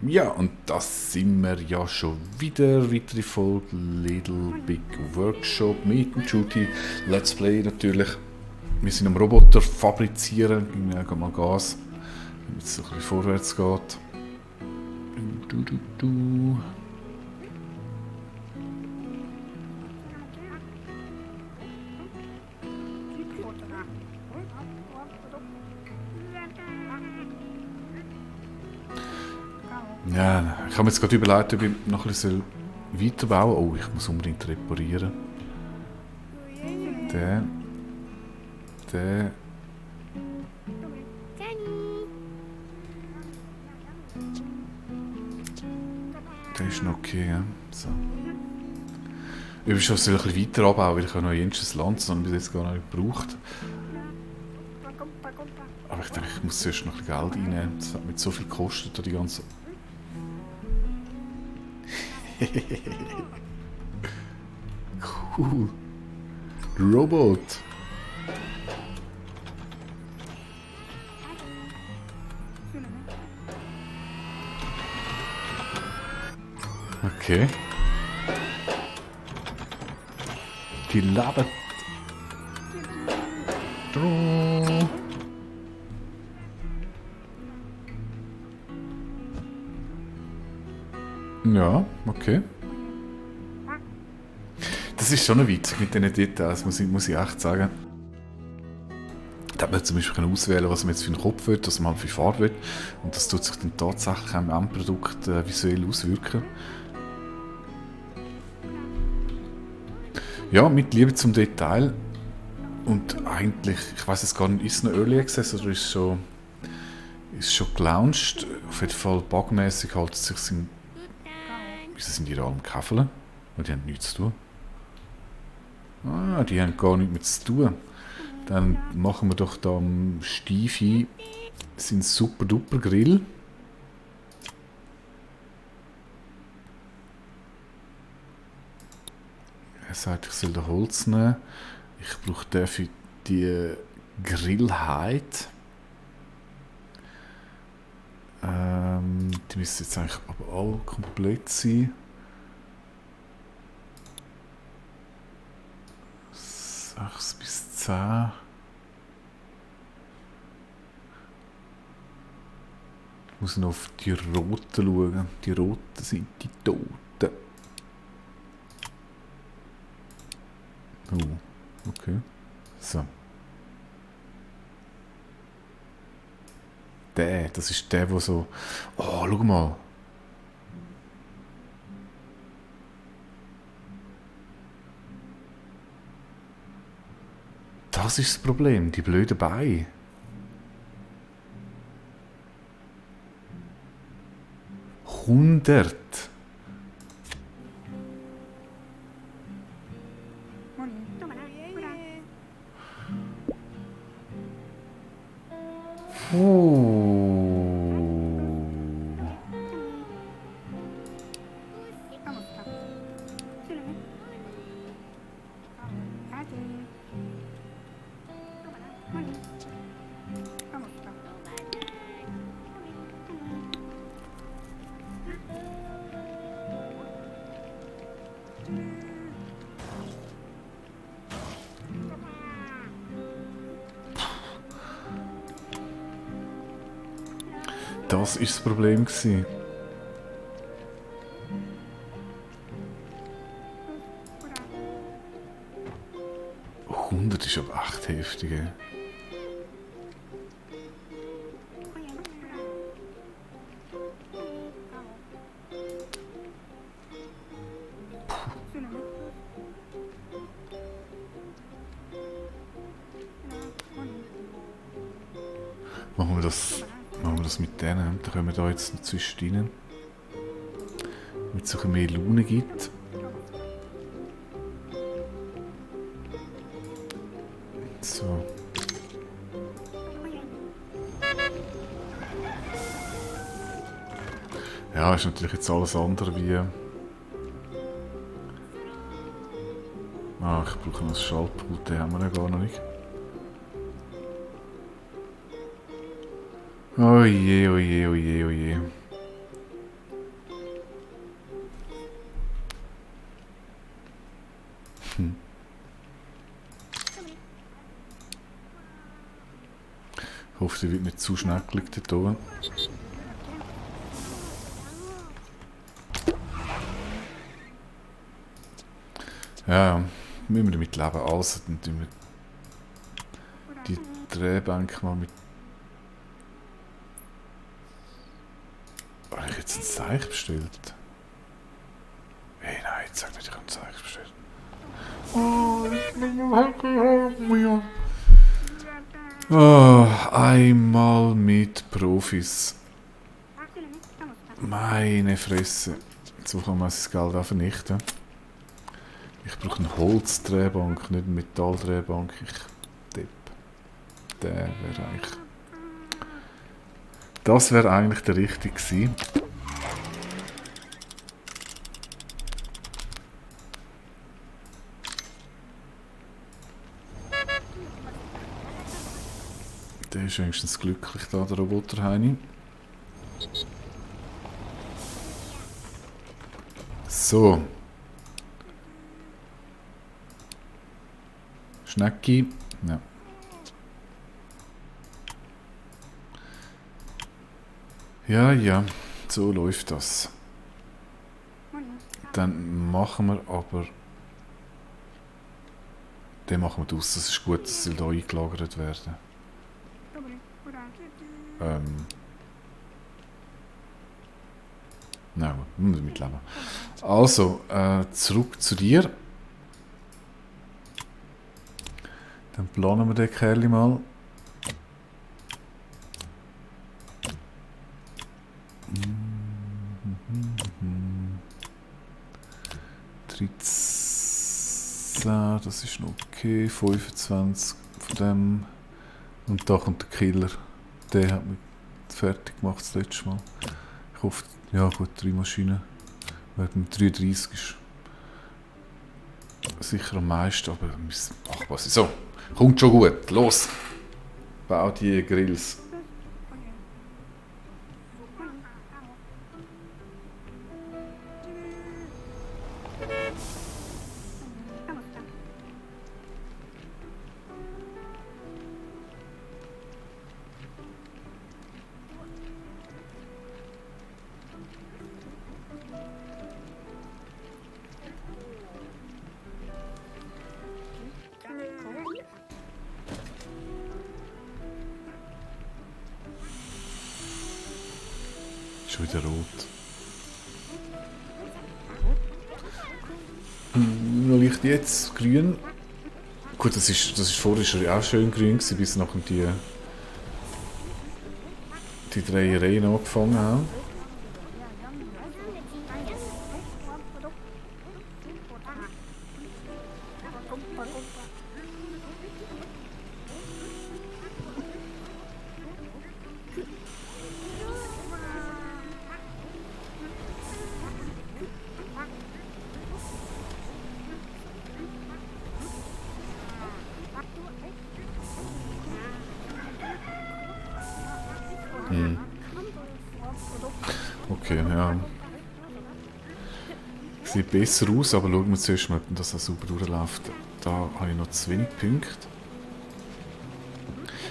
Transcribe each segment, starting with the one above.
Ja, und das sind wir ja schon wieder. Weitere Folge Little Big Workshop mit dem Judy. Let's Play natürlich. Wir sind am Roboter fabrizieren. Geben mal Gas, damit es so ein bisschen vorwärts geht. Du. Ja, ich habe mir jetzt gerade überlegt, ob ich noch ein bisschen weiterbauen soll. Oh, ich muss unbedingt reparieren. Der. Der ist noch okay, ja. So. Übrigens soll ich ein bisschen weiter abbauen, weil ich habe noch jenes Land, das bis jetzt gar nicht gebraucht. Aber ich denke, ich muss zuerst noch ein bisschen Geld reinnehmen. Das hat mir so viel gekostet, die ganze... Cool. Robot. Okay. Die labert. Ja, okay. Das ist schon ein Witz mit diesen Details, muss ich echt sagen. Da hat man zum Beispiel auswählen, was man jetzt für einen Kopf will, was man halt für Farbe will. Und das tut sich dann tatsächlich am Endprodukt visuell auswirken. Ja, mit Liebe zum Detail. Und eigentlich, ich weiß es gar nicht, ist es noch Early Access oder ist schon gelauncht? Auf jeden Fall bugmäßig halten sich wieso sind die da alle am Käfeln? Weil die haben nichts zu tun. Ah, die haben gar nichts mehr zu tun. Dann machen wir doch da am Stiefi seinen super duper Grill. Er sagt, ich soll da Holz nehmen. Ich brauche dafür die Grillheit. Die müssen jetzt eigentlich aber alle komplett sein. 6 bis 10. Ich muss noch auf die Roten schauen. Die Roten sind die Toten. Oh, okay. So. Das ist der so... Oh, schau mal. Das ist das Problem, die blöden Beine. Hundert. Das war das Problem. 100 ist aber echt heftig. Machen wir das mit denen. Da können wir da jetzt noch zwischen rein. Damit es auch mehr Laune gibt. So. Ja, ist natürlich jetzt alles andere wie... Ah, ich brauche noch ein Schaltpult, den haben wir ja gar noch nicht. Oh je, oh je, oh je, oh je. Hm. Ich hoffe, die wird nicht zu schneckelig dort oben. Ja, müssen wir damit leben. Also, dann tun wir die Drehbank mal mit... Habe ich jetzt ein Seich bestellt? Hey, nein, jetzt sag nicht, ich habe ein Seich bestellt. Oh, einmal mit Profis. Meine Fresse. So kann man das Geld auch vernichten. Ich brauche eine Holzdrehbank, nicht eine Metalldrehbank. Ich depp. Der wäre eigentlich... Das wäre eigentlich der richtige gewesen. Der ist wenigstens glücklich da, der Roboter Heini. So. Schnecki. Ja. Ja, ja. So läuft das. Dann machen wir aber... Den machen wir aus. Das ist gut, dass sie da eingelagert werden. Nein, wir müssen damit leben. Also, zurück zu dir. Dann planen wir den Kerl mal. Das ist noch okay. 25 von dem. Und da kommt der Killer. Der hat mich fertig gemacht das letzte Mal. Ich hoffe, ja gut, 3 Maschinen. Mit 33 ist sicher am meisten, aber ach was. So, kommt schon gut. Los! Bau die Grills. Schon wieder rot. Vielleicht jetzt grün. Gut, das ist vorher schon auch schön grün gewesen, bis nachher die Dreiereien angefangen haben. Okay, ja. Sieht besser aus, aber schauen wir zuerst mal, dass das sauber durchläuft. Da habe ich noch zu wenig Punkte.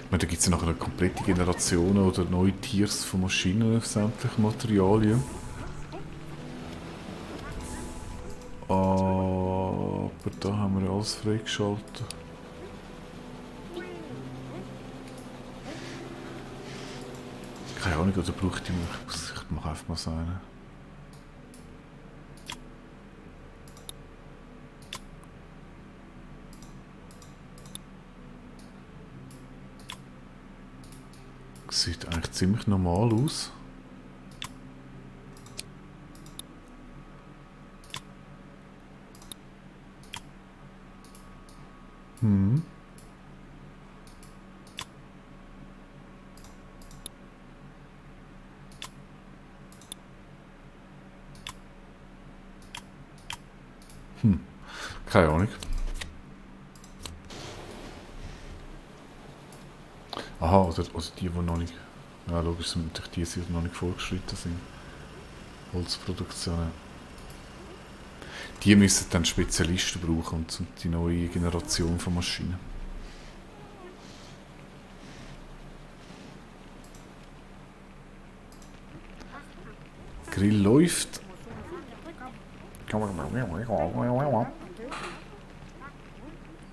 Ich meine, da gibt es ja noch eine komplette Generation oder neue Tiers von Maschinen auf sämtlichen Materialien. Aber da haben wir ja alles freigeschaltet. Keine Ahnung, oder braucht die mich? Ich mache einfach mal so einen. Sieht eigentlich ziemlich normal aus. Keine Ahnung. Aha, oder die noch nicht... Ja, logisch sind natürlich die noch nicht vorgeschritten sind. Holzproduktionen. Die müssen dann Spezialisten brauchen und die neue Generation von Maschinen. Grill läuft.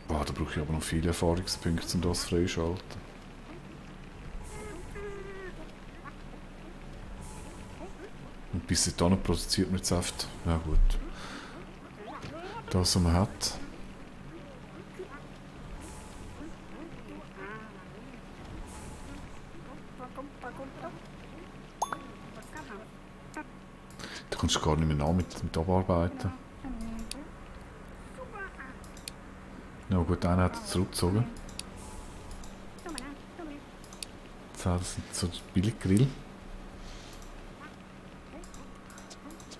Boah, da brauche ich aber noch viele Erfahrungspunkte, um das freischalten. Und bis dahin produziert man jetzt oft. Ja gut. Das, was man hat. Da kommst du gar nicht mehr nach mit Abarbeiten. Ja gut, einer hat er zurückgezogen. Das sind so Billiggrill.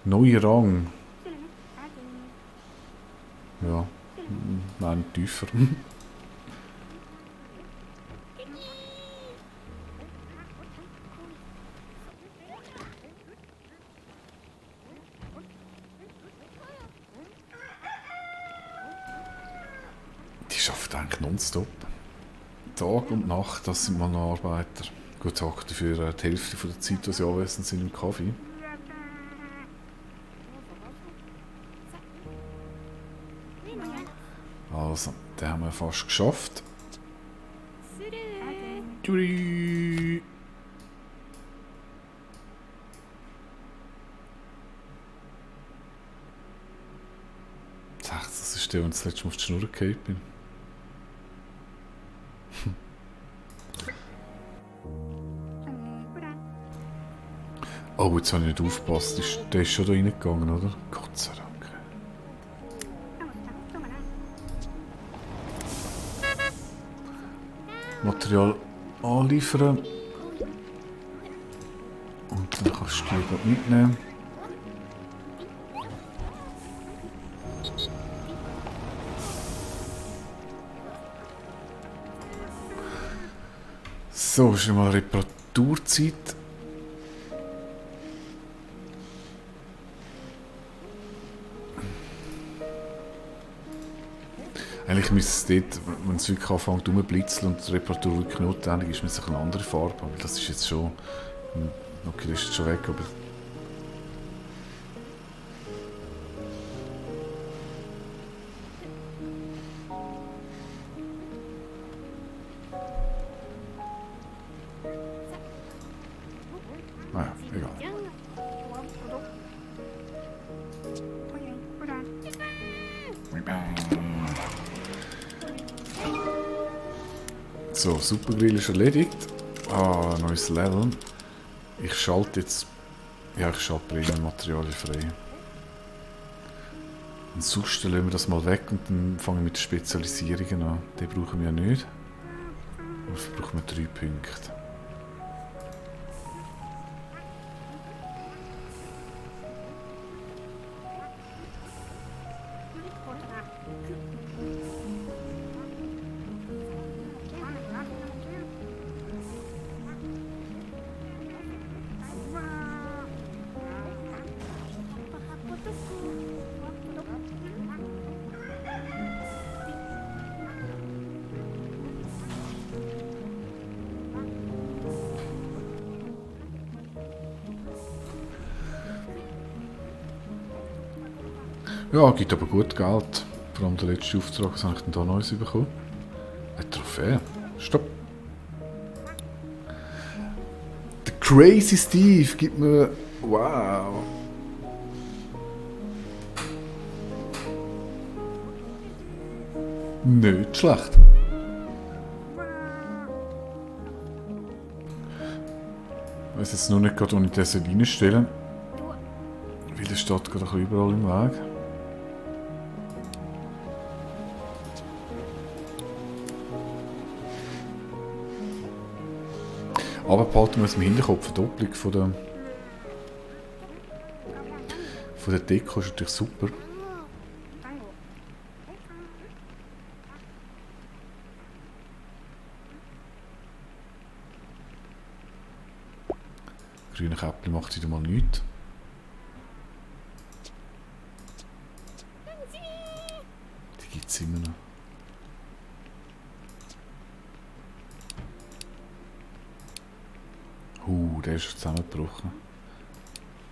Neuer Rang. Ja, nein, tiefer. Die arbeiten eigentlich nonstop. Tag und Nacht, das sind meine Arbeiter. Gut, hocken dafür die Hälfte der Zeit, die sie anwesend sind, im Kaffee. Also, den haben wir fast geschafft. Tschüss. Das ist der, wenn ich das letzte Mal auf die Schnur gefallen bin. Oh, jetzt habe ich nicht aufgepasst. Der ist schon da reingegangen, oder? Gott sei Dank. Material anliefern. Und dann kannst du die gerade mitnehmen. So, ist mal Reparaturzeit. Eigentlich müsste es dort, wenn es wirklich anfängt rumzublitzeln und die Reparatur wirklich notwendig ist, müsste es eine andere Farbe haben. Das ist jetzt schon... Okay, das ist schon weg, aber... Naja, egal. So, Supergrill ist erledigt. Ah, neues Level. Ich schalte jetzt... Ja, ich schalte Premium-Materialien frei. Und sonst lassen wir das mal weg und dann fangen wir mit den Spezialisierungen an. Die brauchen wir ja nicht. Dafür brauchen wir 3 Punkte. Ja, gibt aber gut Geld. Vor allem der letzte Auftrag, was habe ich denn da Neues bekommen? Eine Trophäe. Stopp. Der Crazy Steve gibt mir... Wow. Nicht schlecht. Ich weiß jetzt nur nicht gerade, wo ich das reinstellen soll. Weil der steht gerade ein bisschen überall im Weg. Aber behalten wir es im Hinterkopf, die Verdopplung von der Deko ist natürlich super. Grüne Käppli macht wieder mal nichts. es immer noch. Der ist zusammengebrochen.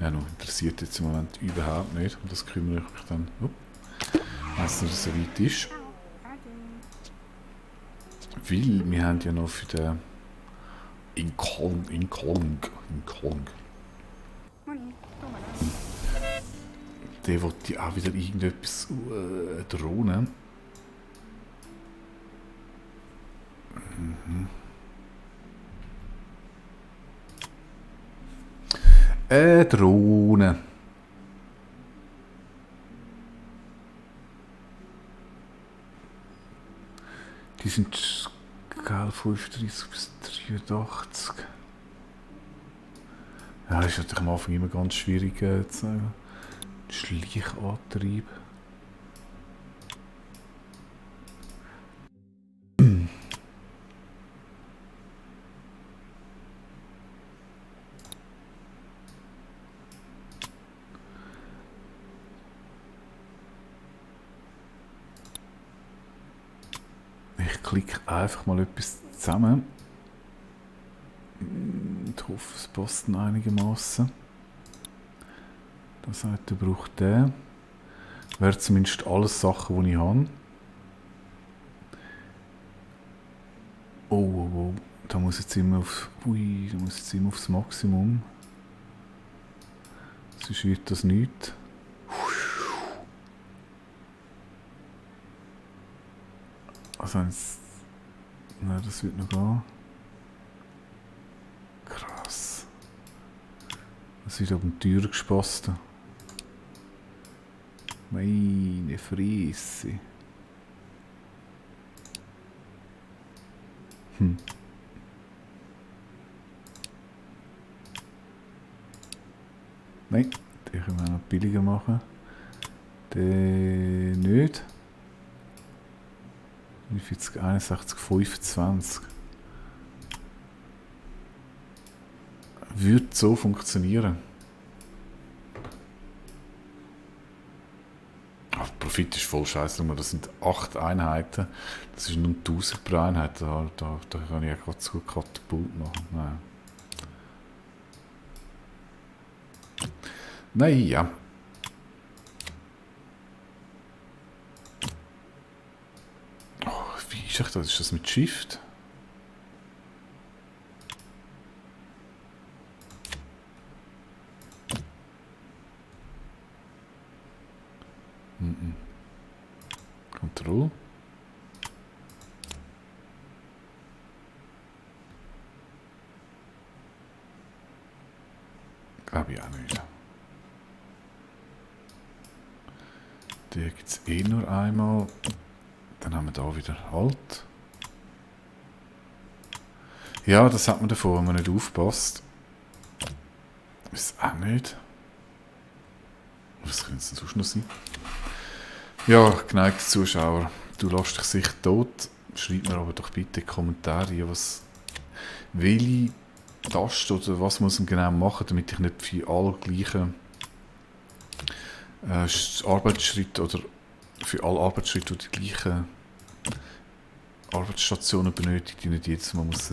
Ja, noch interessiert jetzt im Moment überhaupt nicht. Und das kümmere ich mich dann, wenn es noch so weit ist. Weil wir haben ja noch für den in Kong. Der wollte ja auch wieder irgendetwas drohen. Drohne. Die sind Skala 35 bis 83. Ja, das ist natürlich am Anfang immer ganz schwierig zu sagen. Schleichantrieb. Ich klicke einfach mal etwas zusammen. Ich hoffe, es passt einigermaßen. Das heißt, er braucht den. Wäre zumindest alles Sachen, die ich habe. Oh. Da muss jetzt immer aufs Maximum. Sonst wird das nichts. Also nein, das wird noch gehen. Krass. Das wird aber ein Tür gespost. Meine Fresse. Nein, den können wir noch billiger machen. Den nicht. 49, 61, 25. Würde so funktionieren. Ach, Profit ist voll scheiße. Das sind 8 Einheiten. Das ist nur 1000 pro Einheit. Da kann ich ja gerade so Katapult machen. Nein. Naja. Wie ist das? Ist das mit Shift? Control. Glaube ich auch nicht. Die gibt es eh nur einmal. Dann haben wir da wieder Halt. Ja, das hat man davon, wenn man nicht aufpasst. Ist auch nicht. Was könnte es denn sonst noch sein? Ja, geneigte Zuschauer, du lässt dich sicher tot. Schreib mir aber doch bitte in die Kommentare, welche Taste oder was muss man genau machen, damit ich nicht für alle gleichen Arbeitsschritte oder für alle Arbeitsschritte die gleichen Arbeitsstationen benötigt, die nicht jedes Mal muss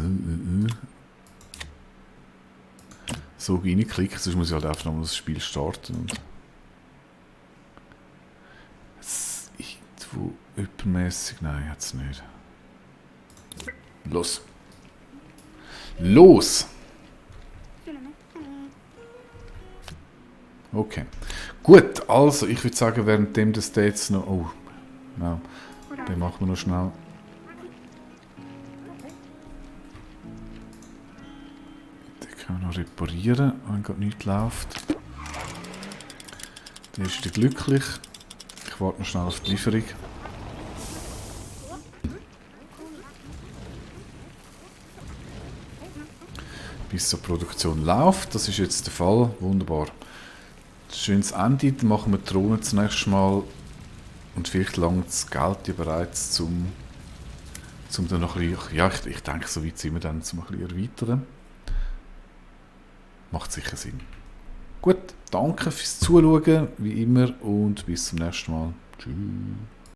so reinklicken, sonst muss ich halt einfach nochmal das Spiel starten. Und irgendwo übermäßig, nein, jetzt nicht. Los! Los! Okay. Gut, also ich würde sagen, währenddem das jetzt noch... Oh, ja, den machen wir noch schnell. Den können wir noch reparieren, wenn gerade nichts läuft. Der ist glücklich. Ich warte noch schnell auf die Lieferung. Bis zur Produktion läuft. Das ist jetzt der Fall. Wunderbar. Schönes Ende. Dann machen wir die Drohne zunächst mal. Und vielleicht langt das Geld ja bereits zum dann noch ein bisschen, ja, ich denke, so weit sind wir dann, zum ein bisschen erweitern. Macht sicher Sinn. Gut, danke fürs Zuschauen, wie immer, und bis zum nächsten Mal. Tschüss.